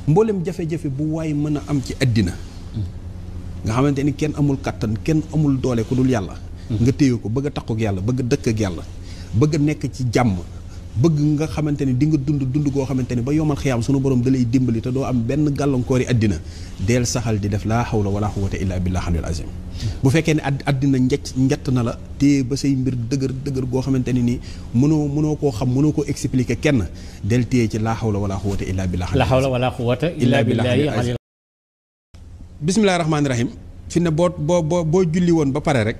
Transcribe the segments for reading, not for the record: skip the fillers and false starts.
mboolem jafe-jafe bu waay mën a am ci àddina nga xamante ni kenn amul kattan kenn amul doole ku dul yàlla nga téye ko bëgg a takku ak yàlla bëgg a dëkk ak yàlla bëgg a nekk ci jàmm bëgg nga xamante ni di nga dund goo xamante ni ba yomal xiyaam sunu borom da lay dimbali te doo am benn gàllankoori àddina deel saxal di def laa hawla wala quwwata illa billahi aliyul azim bu fekkee ne àddina njett na la téye ba say mbir dëgër goo xamante ni nii mënoo koo xam mënoo koo expliquer kenn del téye ci laa hawla wala quwwata illa billahi la hawla wala quwwata illa billahi. bismillahi rahmaani rahim fi ne boo julli woon ba pare rek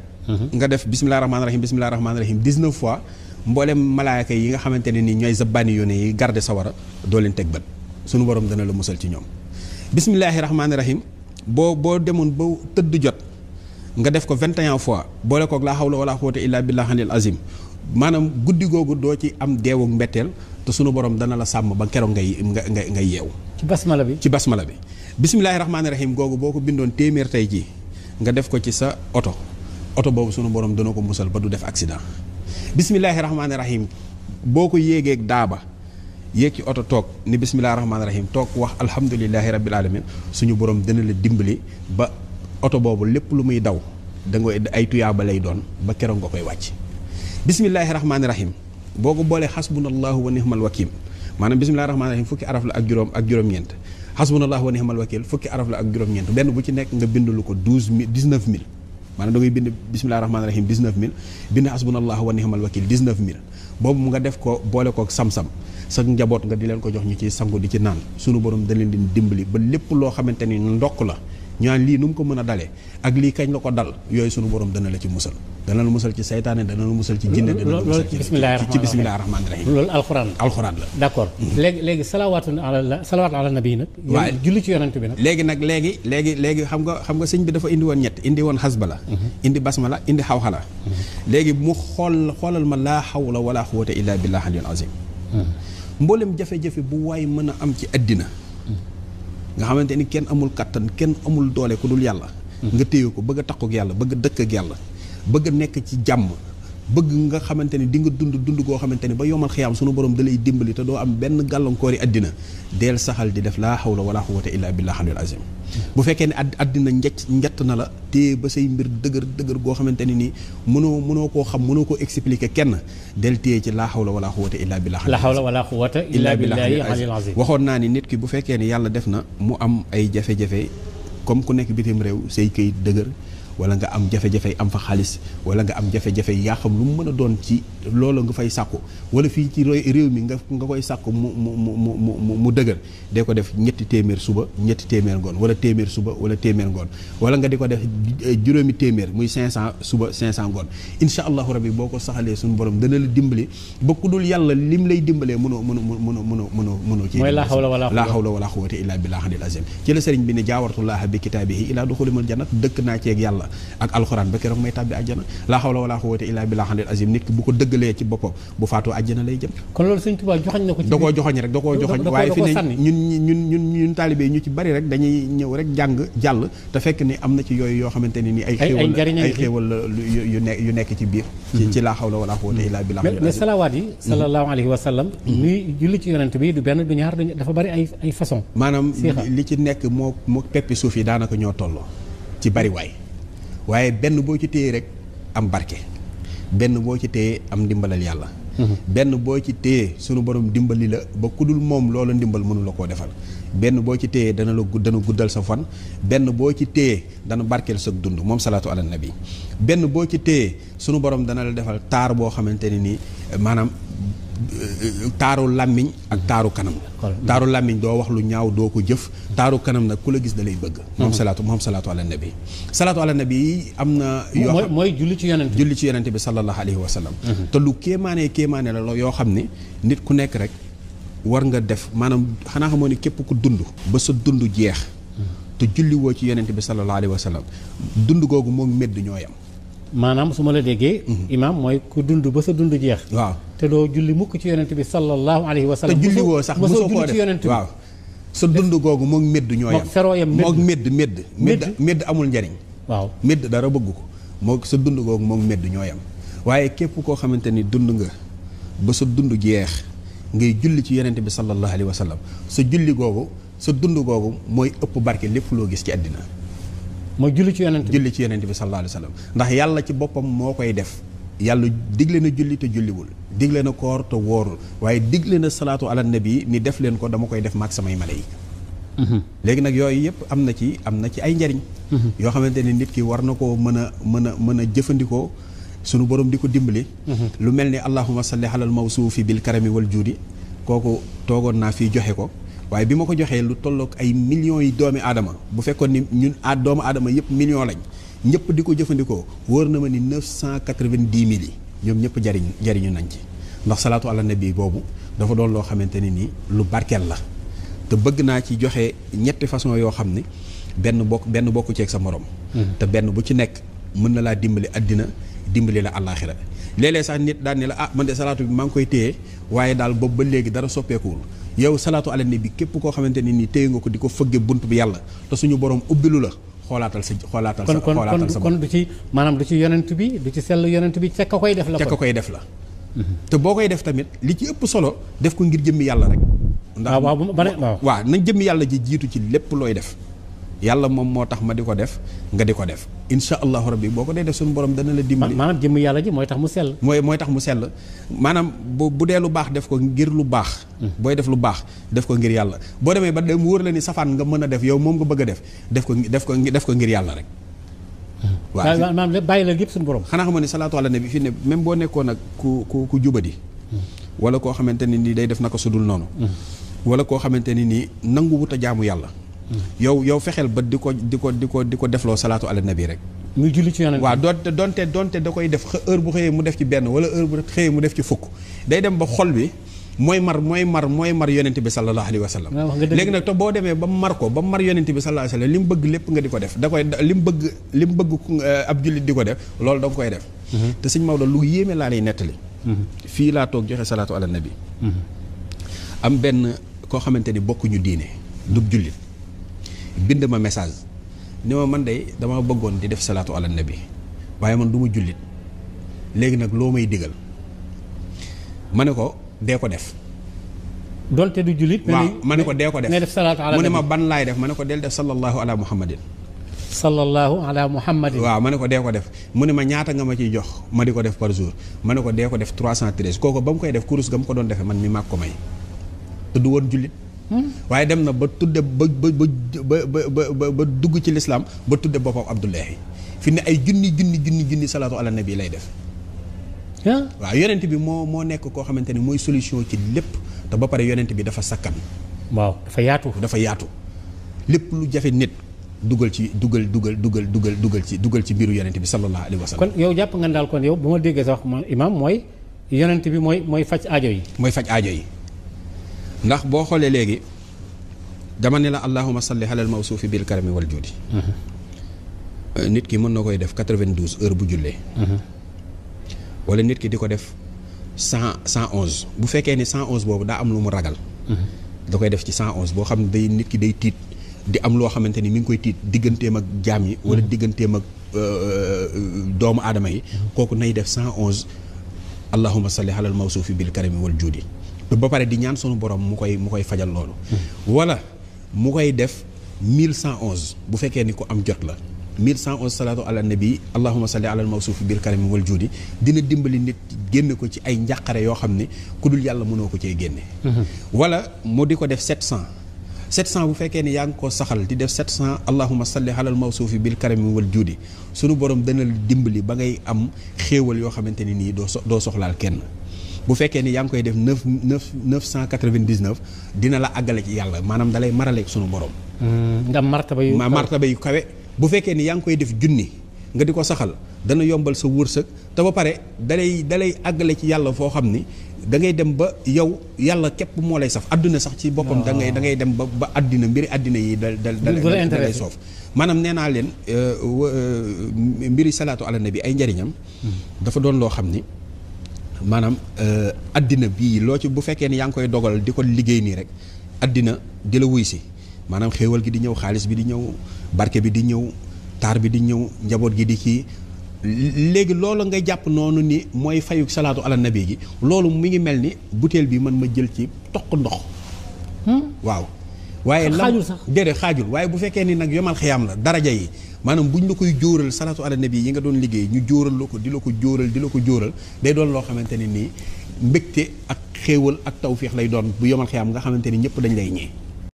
nga def bismillahi rahmaani rahim 19 fois mboolem malaayka yi nga xamante ne nii ñooy zabbaani yoone yi garde sawara doo leen teg bët sunu borom dana la musal ci ñoom bismillahi rahmaani rahim boo demoon ba tëdd jot nga def ko 21 fois boole koog laa hawla wala quwwata illa billahi aliyil azim maanaam guddi googu doo ci am deewug mbetteel te sunu borom dana la sàmm ba keroog ngay yeew ci basmala bi bismillahi rahmaani rahim googu boo ko bindoon téeméer tey jii nga def ko ci sa oto boobu sunu borom dana ko musal ba du def accident bismillahi rahmaani rahim boo ko yéegeeg daaba yéeg ci oto toog ni bismillahi rahmaani rahim toog wax alhamdulillahi rabbil alamin suñu borom dana la dimbali ba oto boobu lépp lu muy daw da nga ay tuyaaba lay doon ba keroog nga koy wàcc bismillahi rahmaani rahim boo ko boolee xasbunallahu wa nihmal wakil maanaam bismillahi rahmaani rahim fukki araf la ak juróom-ñeent xasbunallahu wa nihmal wakil fukki araf la ak juróom-ñeent benn bu ci nekk nga bindulu ko 19 000 maanaam da ngay bind bismillahi rahmaani rahim 19 000 bind hasbunallahu wa ni'mal wakil 19 000 boobu mu nga def ko boole kook sam-sam sa njaboot nga di leen ko jox ñu ci sangu di ci naan sunu borom da leen di dimbali ba lépp loo xamante ni ndokk la ñaan lii nu mu ko mën a dalee ak lii kañ la ko dal yooyu sunu borom dana la ci musal dana la musal ci saytaane dana la musal ci jinne dana la musal ci bismillahi rahmaani rahim loolu alxuraan la d'accord léegi salawaatu ala nabi nag waaw julli ci yonent bi nag léegi xam nga sëñ bi dafa indi woon ñett indi woon xasbala indi basmala indi xawxala léegi mu xoolal ma laa hawla wala quwwata illa billahi aliyul azim mboolem jafe-jafe bu waay mën a am ci àddina nga xamante ni kenn amul kattan kenn amul doole ku dul yàlla nga téye ko bëgg a takku ak yàlla bëgg a dëkk ak yàlla bëgg a nekk ci jàmm bëgg nga xamante ni di nga dund goo xamante ni ba yomal xiyaam sunu borom da lay dimbali te doo am benn gàllankoori àddina deel saxal di def laa hawla wala quwwata illa billahi aliyul azim bu fekkee ne àddina njett na la téye ba say mbir dëgër goo xamante ni nii mënoo koo xam mënoo koo expliquer kenn del téye ci laa hawla wala quwwata illa billahi la hawla wala quwwata illa billahi aliyul azim waxoon naa ni nit ki bu fekkee ne yàlla def na mu am ay jafe-jafe comme ku nekk bitim réew say këyit dëgër wala nga am jafe-jafe am fa xaalis wala nga am jafe-jafe yaa xam lu mu mën a doon ci loolu nga fay sàkku wala fii ci réew mi nga koy sàkku mu dëgër dee ko def 3 suba 3 ngoon wala 1 suba wala 1 ngoon wala nga di ko def 500 muy 500 suba 500 ngoon insha allahu rabbi boo ko saxalee suñu borom dana la dimbali ba ku dul yàlla lim lay dimbalee mënoo ci laa hawla wala quwwata illa billahi aliyil azim ci la sëriñ bi ne jaawartullaha bi kitaabihi ilaa duxulimul jannat dëkk naa ceeg yàlla ak alxuraan ba keroog may tàbbi àjjana laa hawla wala quwwata illa billahi aliyil azim nit ki bu ko dëggalee ci boppam bu faatoo àjjana lay jëm. kon loolu Sëñ Tuubaa joxoñ na ko ci da koo joxoñ rek da koo joxoñ waaye fi ne ñun taalibe yi ñu ci bari rek dañuy ñëw rek jàng jàll te fekk ni am na ci yooyu yoo xamante ne ni ay xéewal yu nekk ci biir ci laa hawla wala quwwata illa billahi aliyil azim mais salawaat yi sallallahu alayhi wa sallam luy julli ci yonent bi du benn du ñaar dafa bari ay façon maanaam li ci nekk moo peppi suuf yi daanaka ñoo tolloo ci bari waaye benn boo ci téye rek am barke benn boo ci téye am ndimbalal yàlla benn boo ci téye sunu borom dimbali la ba ku dul moom loola ndimbal mënu la koo defal benn boo ci téye dana guddal sa fan benn boo ci téye dana barkeel sa dund moom salaatu ala nabi benn boo ci téye sunu borom dana la defal taar boo xamante ne nii maanaam taaru làmmiñ ak taaru kanam taaru làmmiñ doo wax lu ñaaw doo ko jëf taaru kanam nag ku la gis da lay bëgg moom salaatu ala nabi salaatu ala nabi am na yoo mooy julli ci yonent bi sallallahu alayhi wa sallam te lu kéemaane la yoo xam ne nit ku nekk rek war nga def maanaam xanaa xamoo ni képp ku dund ba sa dund jeex te julli woo ci yonent bi sallallahu alayhi wa sallam dund googu moom medd ñoo yam maanaam su ma la déggee imaam mooy ku dund ba sa dund jeex waaw te doo julli mukk ci yonent bi sallallahu alayhi wa sallam te julli woo sax mosoo koo def waaw sa dund googu moom medd ñoo yam moom medd amul njariñ waaw medd dara bëgg ko moo sa dund googu moom medd ñoo yam waaye képp koo xamante ni dund nga ba sa dund jeex ngay julli ci yonent bi sallallahu alayhi wa sallam sa julli googu sa dund googu mooy ëpp barke lépp loo gis ci àddina. mooy julli ci yonent bi julli ci yonent bi sallallahu alayhi wa sallam ndax yàlla ci boppam moo koy def. yàlla digle na julli te julliwul digle na koor te woorul waaye digle na salaatu ala nabi ni def leen ko dama koy def maag samay malayka. léegi nag yooyu yëpp am na ci ay njariñ. yoo xamante ne nit ki war na koo mën a jëfandikoo sunu borom di ko dimbali. lu mel ni allahumma salli alal mawsuufi bil karami wal juudi kooku toogoon naa fii joxe ko waaye bi ma ko joxee lu tolloog ay millions yi doomi aadama bu fekkoon ni ñun doomu aadama yëpp millions lañ. ñëpp di ko jëfandikoo wóor na ma ni 990 000 yi ñoom ñëpp jariñu nañ ci ndax salaatu ala nabi boobu dafa doon loo xamante ni nii lu barkeel la te bëgg naa ci joxe ñetti façon yoo xam ni benn bokku ceeg sa morom. te benn bu ci nekk mën na laa dimbali àddina dimbali la àllaaxira léeg-léeg sax nit daan ne la man de salaatu bi maa ngi koy téye waaye daal boobu ba léegi dara soppeekuwul yow salaatu ala nabi képp koo xamante ni nii téye nga ko di ko fëgge bunt bi yàlla te suñu borom ubbilu la. xoolaatal sa kon du ci maanaam du ci yonent bi du ci sell yonent bi ca ka koy def la ca ka koy def la te boo koy def tamit li ci ëpp solo def ko ngir jëmmi yàlla rek ndax waaw nañ jëmmi yàlla ji jiitu ci lépp looy def yàlla moom moo tax ma di ko def nga di ko def insha allahu rabbi boo ko dee def suñu borom dana la dimbali maanaam jëmmi yàlla ji mooy tax mu sell mooy tax mu sell maanaam bu dee lu baax def ko ngir lu baax booy def lu baax def ko ngir yàlla boo demee ba dem wóor la ni safaan nga mën a def yow moom nga bëgg a def def ko ngir yàlla rek waaw maanaam bàyyi la lépp suñu borom xanaa xam ne salaatu ala nabi fii ne même boo nekkoon ak ku jubadi wala koo xamante ni nii day def naka sudul noonu wala koo xamante ni nii nangu wut a jaamu yàlla yow fexeel ba di ko defloo salaatu ala nabi rek muy julli ci yonent waaw donte da koy def heure bu xëyee mu def ci benn wala heure bu xëyee mu def ci fukk day dem ba xol bi mooy mar yonent bi sallallahu alayhi wa sallam léegi nag te boo demee ba mar yonent bi sallallahu alayhi wa sallam li mu bëgg lépp nga di ko def da koy li mu bëgg ab jullit di ko def loolu da nga koy def te sëñ Maodo lu yéeme laa lay nettali fii laa toog joxe salaatu ala nabi am benn koo xamante ni bokkuñu diine dub jullit bind ma message ni ma man de dama bëggoon di def salaatu ala nabi waaye man du ma jullit léegi nag loo may digal ma ne ko dee ko def donte du jullit waaw ma ne ko dee ko def def salaatu ala nabi mu ne ma ban laay def ma ne ko del def sallallahu ala muhammadin waaw ma ne ko dee ko def mu ne ma ñaata nga ma ciy jox ma di ko def par jour ma ne ko dee ko def 313 kooku ba mu koy def kurus ga mu ko doon defee man mi maag ko may te du woon jullit waaye dem na ba tudde ba dugg ci lislaam ba tudde boppam Abdullahi fi ne ay junni salaatu ala nabi lay def waaw yonent bi moo nekk koo xamante ni mooy solution ci lépp te ba pare yonent bi dafa sakkan waaw dafa yaatu lépp lu jafe nit dugal ci mbiru yonent bi sallallahu alayhi wa sallam kon yow jàpp nga daal kon yow bu ma déggee sax imaam mooy yonent bi mooy faj aajo yi ndax boo xoolee léegi dama ne la allahumma salli alal mawsuufi bil karami wal juudi nit ki mën na koy def 92 heures bu jullee wala nit ki di ko def 111 bu fekkee ni 111 boobu daa am lu mu ragal da koy def ci 111 boo xam ne day nit ki day tiit di am loo xamante ni mi ngi koy tiit digganteem ak jaam yi wala digganteem ak doomu aadama yi kooku nay def 111 allahumma salli alal mawsuufi bil karami wal juudi ba pare di ñaan sunu borom mu koy fajal loolu wala mu koy def 1111 bu fekkee ni ko am jot la 1111 salaatu ala nabi allahumma salli alal mawsuufi bil karami wal juudi dina dimbali nit génne ko ci ay njàqare yoo xam ne ku dul yàlla mënoo ko cee génne wala mu di ko def 700 bu fekkee ni yaa ngi ko saxal di def 700 allahumma salli alal mawsuufi bil karami wal juudi sunu borom dana la dimbali ba ngay am xéewal yoo xamante ni nii doo soxlaal kenn bu fekkee ni yaa ngi koy def 999 dina la àggale ci yàlla maanaam dalay maraleeg sunu borom ndax martaba yu kawe bu fekkee ni yaa ngi koy def junni nga di ko saxal dana yombal sa wërsëg te ba pare dalay àggale ci yàlla foo xam ni da ngay dem ba yow yàlla képp moo lay saf adduna sax ci boppam da ngay dem ba addina mbiri addina yi dalay soof maanaam nee naa leen mbiri salaatu ala nabi ay njariñam dafa doon loo xam ni maanaam addina bii loo ci bu fekkee ni yaa ngi koy dogal di ko liggéey nii rek addina di la wuy si maanaam xéewal gi di ñëw xaalis bi di ñëw barke bi di ñëw taar bi di ñëw njaboot gi di kii léegi loolu ngay jàpp noonu ni mooy fayuk salaatu ala nabi gi loolu mi ngi mel ni butéel bi man ma jël ci toq ndox waaw waaye xaajul sax déedéet xaajul waaye bu fekkee ni nag yomal xiyaam la daraja yi maanaam buñ la koy jóoral salatu ala nabi yi nga doon liggéey ñu jóoral la ko di la ko jóoral di la ko jóoral day doon loo xamante ne nii mbégte ak xéewal ak tawfiix lay doon bu yomal xiyaam nga xamante ni ñëpp dañ lay ñee